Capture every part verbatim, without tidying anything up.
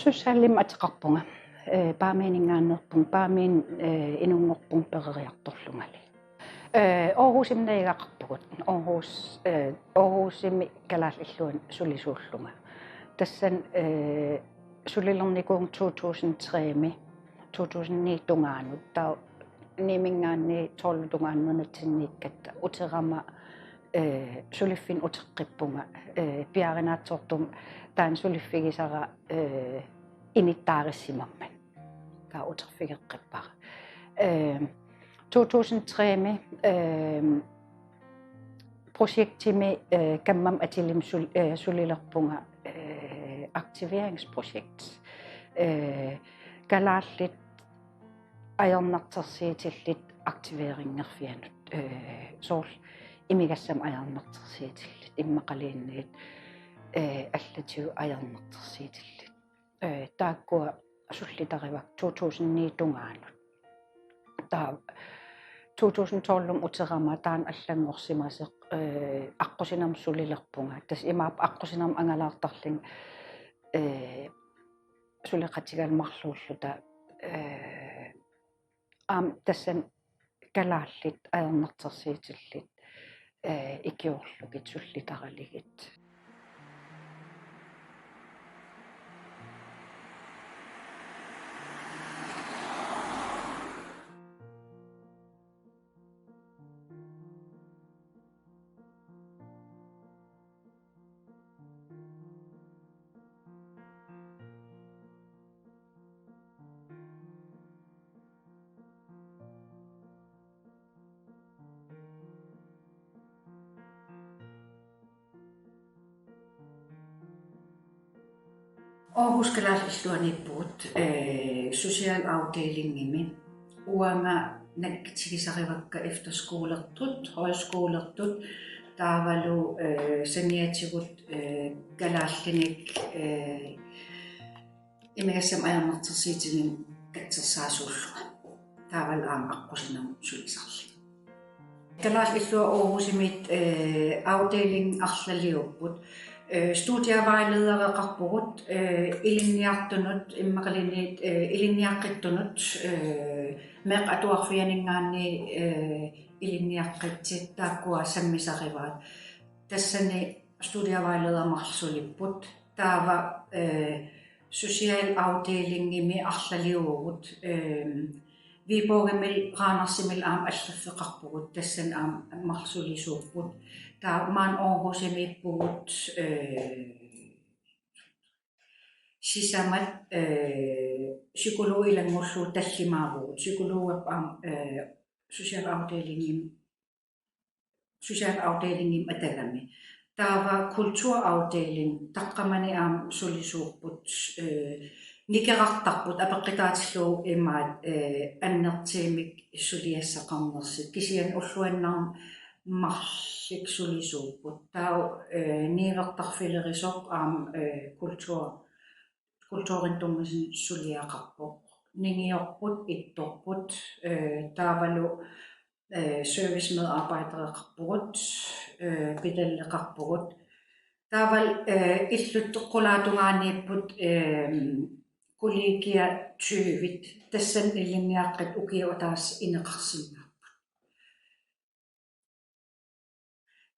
Socialimi ateqarpunga. Eh, Paamiuninngaanneerpunga, Paamiuni, eh, inunngorpunga peroriartorlungali. Eh, Aarhusimi najugaqarpugut. Aarhus, eh, Aarhusimi kalaallit illuanni sulisuullunga. Tassani, eh, sulilernikuuvunga to tusind tre-mi, to tusind ni tungaanut, taava ni-minngaanniit tolv tungaanut nunatsinniikkatta uterama, eh, suliffinnut uteqqippunga, eh, piaarinaatsoortumik taanna suliffigisara, eh, inittaarissimammat. Taava uterfigeqqippara. Eh, to tusind tre-mi, eh, projektimi, eh, Kammam Atilim sul-, eh, sulilerpunga, eh, aktiveringsprojekt. Eh, kalaallit ajornartorsiutillit aktiveringerfianut, eh, soorlu imigassamik ajornartorsiutillit, immaqaluunniit, eh, allatigut ajornartorsiutillit. Eh, taakkua sullitarivakka to tusind ni tungaanut. Taava to tusind tolv-imi uterama taanna allanngorsimasoq, eh, aqqusinermut sulilerpunga. Tassa imaappoq aqqusinermut angalaartarlunga, eh, suleqatigaluarluta, eh, aamma tassani kalaallit ajornartorsiutillit, eh, ikiorlugit sullitaralugit. Aarhus kalaallit illuaniippugut, eh, socialafdelingimi. Uanga nakkutigisarivakka efterskolertut, højskolertut, taavalu, eh, saniatigut, eh, kalaallinik, eh, imigassamik ajornartorsiutinik katsorsaasuullunga. Taavalu aamma aqqusinermut sulisarlunga. Kalaallit illuat Aarhusimiit, eh, afdeling arlaliupput. Eh, studievejledereqarpugut, eh, ilinniartunut, immaqaluunniit, eh, ilinniaqqittunut, eh, meeqqat atuarfianinngaanniit, eh, ilinniaqqitsit taakkua sammisarivaat. Tassani studievejleder marluk sulipput. Taava, eh, socialafdelingimi arlaliuvugut, ehm, Viborgimilu Randersimilu aamma allaffeqarpugut, tassani aamma marluk sulisuupput. Taava maani Aarhusimiippugut, eh, sisamat, eh, psykologit ilanngullugu tallimaavugut. Psykologerput aamma, eh, socialafdelingimi socialafdelingimi atagami. Taava kulturafdeling taqqamani aamma sulisuupput, eh, nikerartarput apeqqutaatillugu imaat, eh, annertuumik suliassaqarnersut. Kisianni ulluinnarni marluk sulisuupput. Taava, eh, niuertarfilerisoq aamma, eh, kultur-, kulturinut tunngasut suliaqarpoq. Ningiorput, ittorput, eh, taavalu eh, servicemedarbejdereqarpugut, eh, pedaleqarpugut. Taavalu, eh, illup qulaatungaaniipput, eh, kollegia tyve, tassani ilinniaqqat ukiup ataatsip ineqarsinnaapput.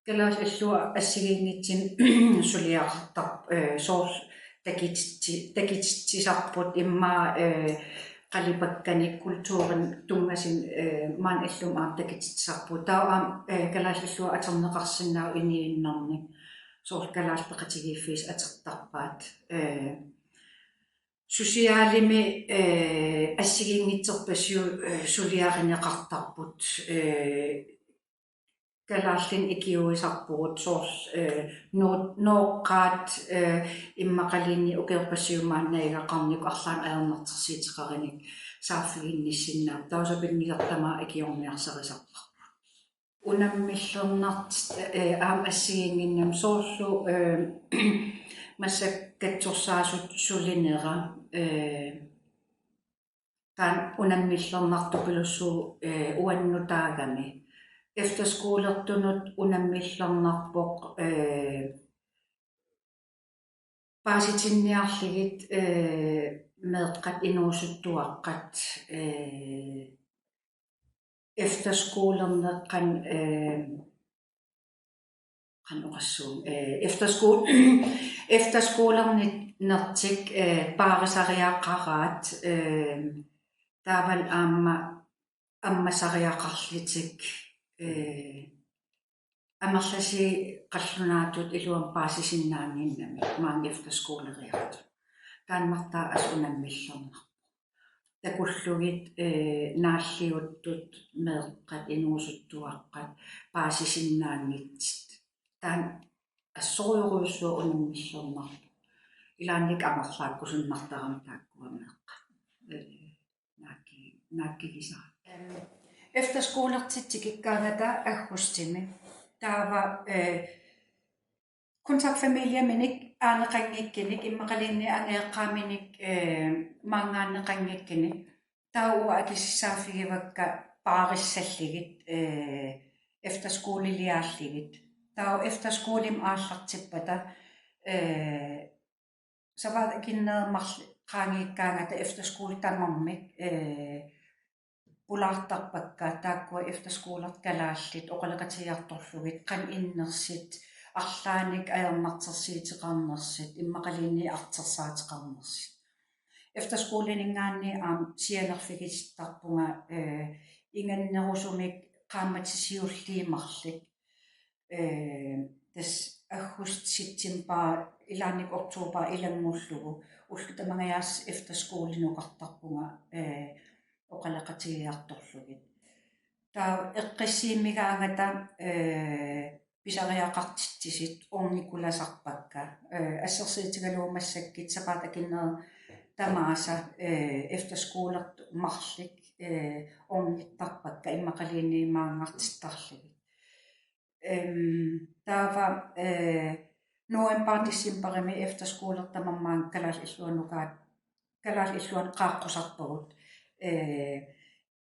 Kalaallit illuat assigiinngitsunik suliaqartarput, eh, soorlu takutitsi-, takutitsisarput immaqa, eh, qalipakkanik kulturinut tunngasut, eh, maani illumut aamma takutitsisarput. Taava aamma, eh, kalaallit illuat atorneqarsinnaavoq inuinnarni. Soorlu Kalaallit Peqatigiiffiit atortarpaat. Eh, socialimi, eh, assigiinngitsorpassuit, eh, suliarineqartarput, eh, kalaallinik ikiuisarpugut soorlu, eh, noo-, nooqqaat, eh, immaqaluunniit ukiorpassuit maani najugaqarnikkut arlaannik ajornartorsiuteqarunik saaffiginnissinnaapput. Taava sapinngisartut tamaasa ikiorniarsarisarparput. Unammillernartut, eh, aamma assigiinnginnamik soorlu, eh, massakkut katsorsaasutut sulinera, eh, taanna unammillernartupilussuuvoq, eh, uannut taagami. Efterskolertunut unammillernarpoq, eh, paasitinniarlugit, eh, meeqqat inuusuttuaqqat, eh, efterskolerneq qan-, eh, qanoq oqassuunga, eh, eftersko-, efterskolernertik, eh, paarisariaqaraat, eh, taavalu aamma ammasariaqarlutik, eh, amerlasuut qallunaatut iluamik paasisinnaannginnamik maani efterskoleriartut. Taannartaa assut unammillernarpoq. Takullugit, eh, naalliuttut meeqqat inuusuttuaqqat paasisinnaanngitsut. Taanna assorujorujussuaq unammillernarpoq. Ilaanni amerlaarujussuartarami taakkua meeqqat. Eh, naakki-, naakkigisara. Em, efterskolertut tikikkaangata aggustimi. Taava, eh, kontaktfamilieminik aaneqanngikkunik, immaqaluunniit angajoqqaaminik, eh, maanngaanneqanngikkunik. Taava uanga akisussaaffigivakka paarissallugit, eh, efterskoleliaallugit. Taava efterskolemi aallartippata, eh, sapaatip akunneri marluk qaangiukkaangata efterskole tamarmik, eh, pulaartarpakka taakkua efterskolertut kalaallit oqaloqatigiartorlugit qanoq innersut, arlaannik ajornartorsiuteqarnersut, immaqaluunniit artorsaateqarnersut. Efterskoleninngaanniit aamma sianerfigisarpunga, eh, ingannerusumik qaammatit siulliit marluk. Eh, tassa aggust, september, ilaanni oktober ilanngullugu ullut tamangajaasa efterskolinukartarpunga, eh, oqaloqatigiartorlugit. Taava eqqissiimmigaangata, eh, pisariaqartitsisut ornikulasarpakka, eh, assersuutigalugu massakkut sapaatip akunneri tamaasa, eh, efterskolertut marluk, eh, ornittarpakka immaqaluunniit maanngartittarlugit. Em, taava, eh, november decemberimi efterskolertut tamarmik kalaallit illuannukaat, kalaallit illuannukaat qaaqqusarpagut. Eh,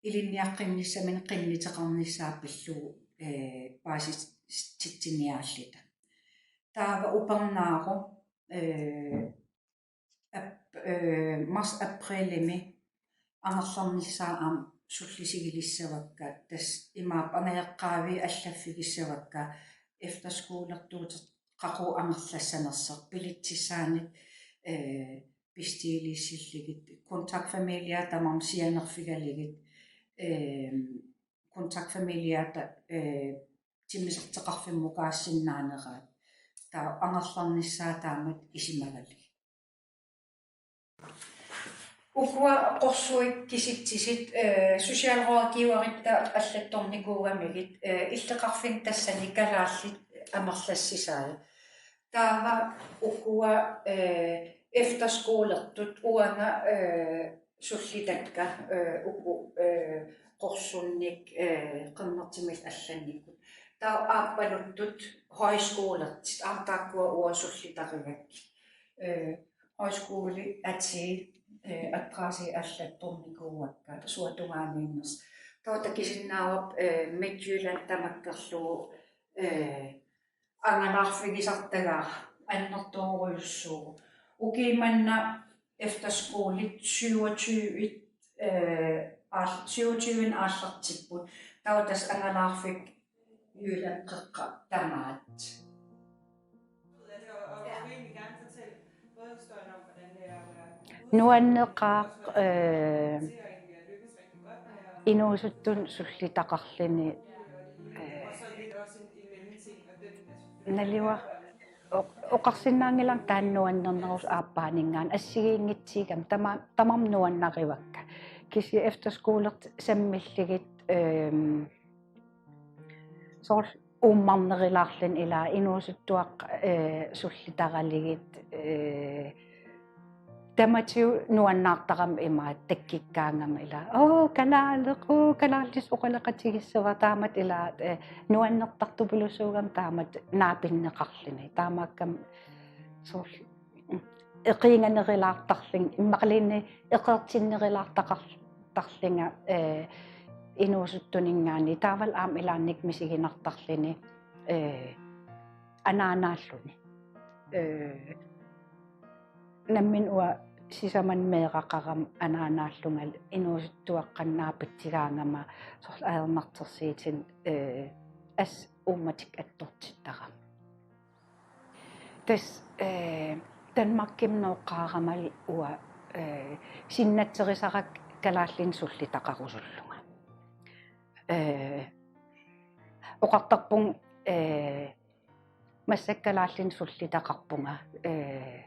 ilinniaqqinnissaminut qinnuteqarnissaa pillugu, eh, paasititsiniaalluta. Taava upernaaru, eh, ap-, eh, marts aprilimi angerlarnissaa aamma sullisigilissavakka, tassa imaappoq angajoqqaaviit allaffigissavakka efterskolertuuteqarpoq angerlassanersoq, bilitsissaannik, eh, bestillissillugit, kontaktfamiliaa tamarmik sianerfigalugit, eh, kontaktfamiliaata, eh, timmisartoqarfimmukaassinnaaneraat. Taava angerlarnissaa taamatut isumagalugit. Ukua qorsuit kisitsisit, eh, socialrådgiveritta allattornikuugamigit, eh, illoqarfinni tassani kalaallit amerlassisai. Taava ukua, eh, efterskolertut uanga, eh, sullitakka, eh, uku, eh, qorsunnik, eh, qernertumillu allannikkut. Taava aappaluttut højskolertut, aamma taakkua uanga sullitarigakkit. Eh, højskole atii, eh, adressi allattornikuuakka, suut tungaaniinnersut. Taava takusinnaavarput, eh, Midtjylland tamakkerlugu, eh, angalaarfigisartagaat annertoorujussuuvoq. Ukiumanna efterskolit syvogtyve, eh, aal-, syvogtyve aallartipput. Taava tassa angalaarfik Jylland qeqqa tamaat. Nuanneqaaq, eh, inuusuttunut sullitaqarluni, eh, naluara oq-, oqarsinnaanngilanga taanna nuannernerusoq aappaaninngaanniit assigiinngitsuugami tama-, tamarmik nuannarivakka. Kisianni efterskolertut sammillugit, ehm, soorlu uummarnerulaarluni ilaa inuusuttuaqqat, eh, sullitaralugit, eh, tamatigut nuannaartarami imaattoq takkukkaangama ilaa. Oo, kalaaleq, oo, kalaallisut oqaloqatigissavaat taamatut ilaa, eh, nuannertartupilussuugami taamatut naapinneqarluni. Taamaakkami soorlu eqiinganerulaartarlunga, immaqaluunniit eqeertinnerulaartaqartarlunga, eh, inuusuttuninngaanniit taavalu aamma ilaannikkut misiginartarluni, eh, anaanaalluni. Eh, nammineq uanga sisamani meeraqarama anaanaallungalu inuusuttuaqqat naapitsigaangama soorlu ajornartorsiutinik, eh, assut uummatikka attortittarama. Tassa, eh, Danmarkimi nooqqaaramalu uanga, eh, sinnattorisarakku kalaallinik sullitaqarusullunga. Eh, oqartarpunga, eh, massakkut kalaallinik sullitaqarpunga, eh,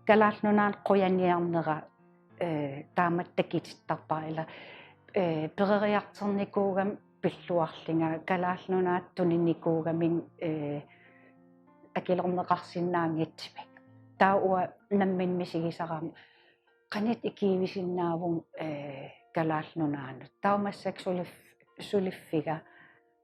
Kalaallit Nunaannut qujaniarnera, eh, taamatut takutittarpara ila, eh, peroriartornikuugama pilluarlunga Kalaallit Nunaata tuninikuugamik, eh, akilerneqarsinnaanngitsumik. Taava uanga nammineq misigisarama qanoq ikiuisinnaavunga, eh, Kalaallit Nunaannut. Taava massakkut sulif-, suliffiga,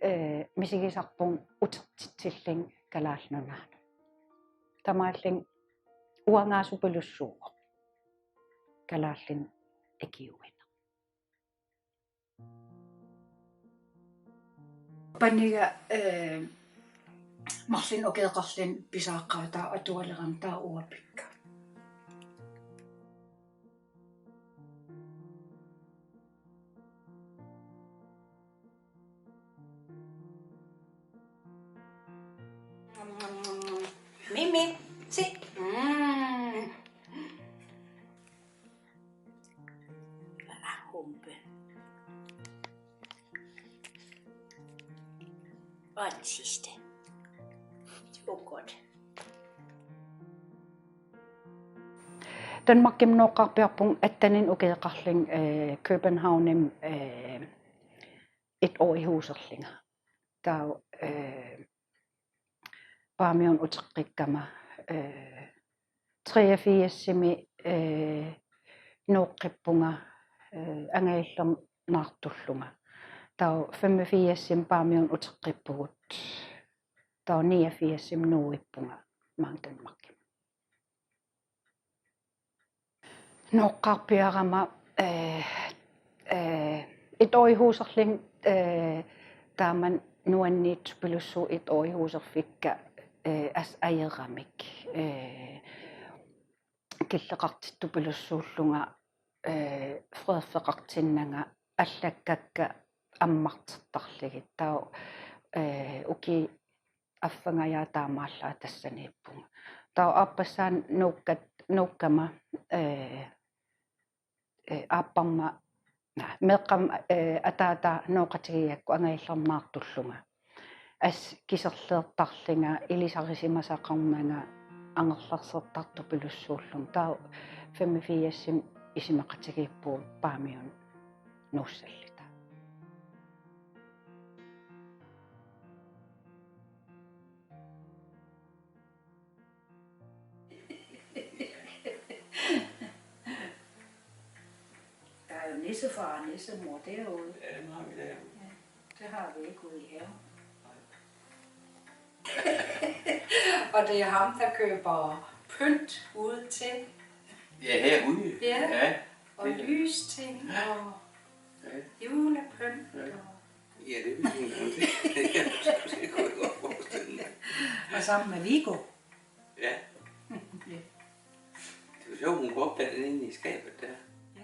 eh, misigisarpunga utertitsillunga Kalaallit Nunaannut. Taamaallunga uangaasupilussuuvoq kalaallinik ikiuineq. Paniga, eh, marlunnik ukioqarlunnik pisaaqqaa taava atualerama taava uanga pikka. Mimi, si. Mm. Ah, humpe. Og den sidste. Det var godt. Danmarkimi nooqqaarpiarpunga atteninik ukioqarlunga, eh, Københavnimi, eh, et-årighuserlunga. Taava, eh, Paamiunut uteqqikkama, eh, treogfirsimi, eh, nooqqippunga, eh, angajullernaartullunga. Taava femogfirsimi Paamiunut uteqqippugut. Taava niogfirsimi nuuippunga maanga Danmarkimi. Nooqqaarpiarama, eh, eh, et-årighuserlunga, eh, taamani nuanniitsupilussuuvoq et-årighuserfikka, eh, assut ajoramik, eh, killeqartittupilussuullunga, eh, freerfeqartinnanga allakkakka ammartertarlugit. Taava, eh, ukiut affangajaa taamaallaat tassaniippunga. Taava aappassaani nuukkat-, nuukkama, eh, eh, aapparma, naa, meeqqama, eh, ataataa nooqatigigakku angajullernaartullunga. Assut kiserliortarlunga, ilisarisimasaqarnanga, angerlarsertartupilussuullunga. Taava femogfirsimi isumaqatigiippugut Paamiunut nuussalluta. Der er jo nissefar og nissemor derude. Ja, dem har vi der. Ja, det har vi ikke ude i haven. Og det er ham, der køber pynt ude til. Ja, herude. Ja. Ja, og det er lysting og, ja, julepynt. Ja. Og, ja, det er vi ikke engang. Det kunne jeg godt forestille mig. Og sammen med Viggo. Ja. Ja. Det var sjovt, hun kunne opdage den inde i skabet der. Ja.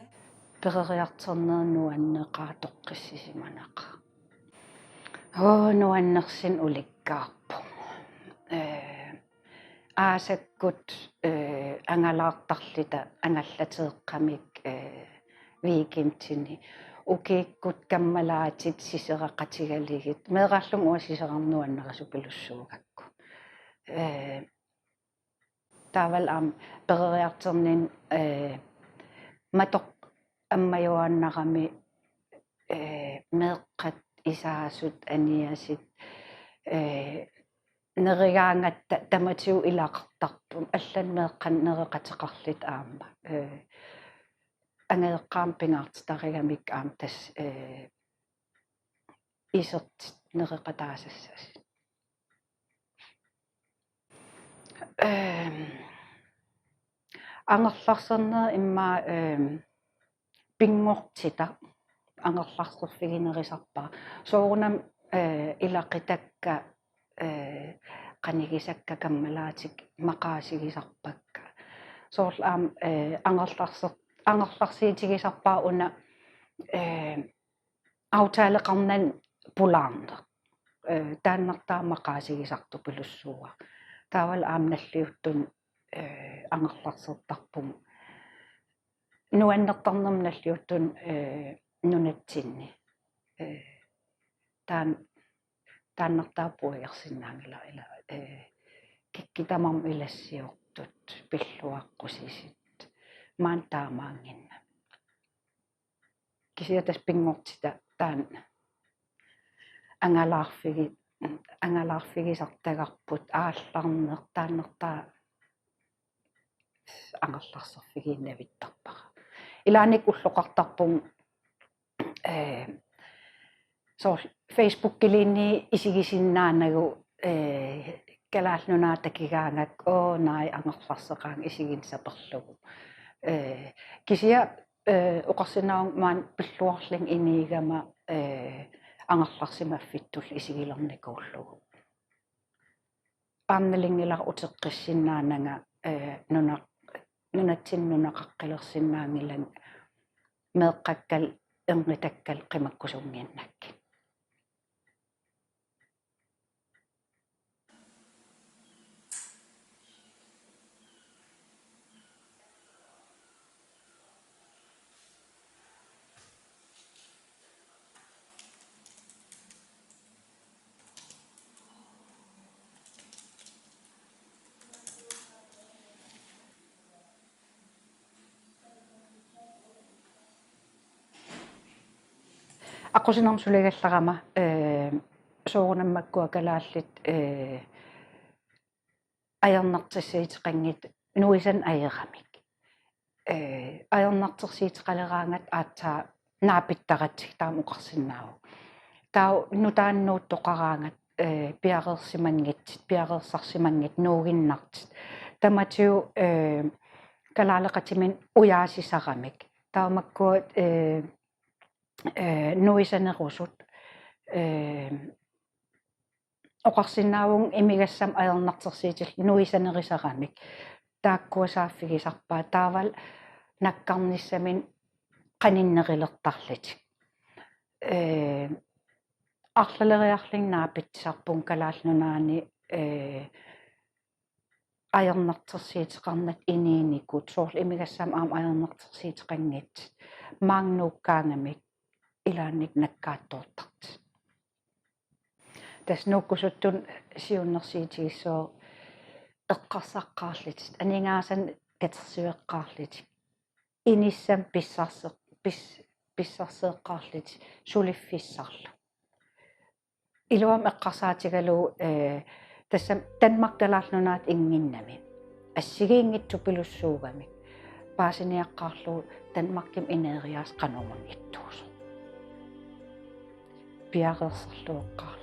Peroriartorneq nuanneqaaq, toqqissisimaneqaaq. Oo, nuannersunik ulikkaarpoq. Eh, aasakkut, eh, angalaartarluta angallateeqqamik, eh, weekendini. Ukiukkut kammalaatit sisereqatigalugit. Meeraallunga uanga siserarneq nuannarisupilussuugakku. Eh, taavalu aamma peroriartornini, eh, matoq ammajuaannarami, eh, meeqqat isaasut aniasut, eh, nerigaangatta tamatigut ilaqartarput, allanik meeqqanik nereqateqarluta aamma. Eh, angajoqqaamik pingaartitarigamikku aamma tassa, eh, isertitaq nereqataasassasut. Ehm, angerlarserneq immaqa, ehm, pinngortitaq angerlarserfiginerusarpara. Soorunami, eh, ilaqutakka, eh, qanigisakka kammalaatikka maqaasigisarpakka. Soorlu aamma, eh, angerlarser-, angerlarsiutigisarpara una, eh, aftaleqarnani pulaarneq. Eh, taannartaa maqaasigisartupilussuuara. Taavalu aamma nalliuttunut, eh, angerlarsertarpunga. Nuannertarnermik nalliuttunut, eh, nunatsinni. Eh, taan-, taannartaa puiorsinnaanngilaq ila, eh, kikkut tamarmik ilassiortut, pilluaqqusisit. Maani taamaannginnami. Kisianni tassa pinngortitaq taanna angalaarfigi-, angalaarfigisartagarput aallarneq taannartaa angerlarserfigiinnavittarpara. Ilaanni ulloqartarpunga, eh, soorlu Facebookiluunniit isigisinnaanagu, eh, Kalaallit Nunaata takugaangakku, oo, naak angerlarseqaanga isigineq saperlugu. Eh, kisianni, eh, oqarsinnaavunga maani pilluarlunga inuugama, eh, angerlarsimaffittullu isigilernikuullugu. Aamma nalunngilara uteqqissinnaananga, eh, nuna-, nunatsinni nunaqaqqilersinnaanngilanga meeqqakkallu erngutakkallu qimakkusunnginnakkit. Aqqusinermut suligallarama, eh, soorunami makkua kalaallit, eh, ajornartorsiuteqanngitsut nuisanik ajoramik. Eh, ajornartorsiuteqaleraangatta aatsaat naapittaratsigu taama oqarsinnaavoq. Taava nutaanik nuuttoqaraangatta, eh, piareersimanngitsut, piareersarsimanngitsut, nuuginnartut. Tamatigut, eh, kalaaleqatiminik ujaasisaramik. Taava makkua, eh, eh, nuisanerusut, eh, oqarsinnaavunga imigassamik ajornartorsiutillit nuisanerisaramik. Taakkua saaffigisarpaat taavalu nakkarnissaminnut qaninnerulertarlutik. Eh, arlaleriarlunga naapitsisarpunga Kalaallit Nunaanni, eh, ajornartorsiuteqarnata inuunikut, soorlu imigassamik aamma ajornartorsiuteqanngitsut, maanga nuukkaangamik ilaannikkut nakkaattoortartut. Tassa nuukkusuttunut siunnersuutigissavarput eqqarsaqqaarlutik, aningaasanik katersueqqaarlutik, inissamik pissarse-, pis-, pissarseqqaarlutik, suliffissarlu. Iluamik eqqarsaatigalugu, eh, tassami Danmark Kalaallit Nunaata innginnami assigiinngitsupilussuugamik paasiniaqqaarlugu Danmarkimi ineeriaaseq qanoruna ittuusoq. Piareersarlueqqaarlugu.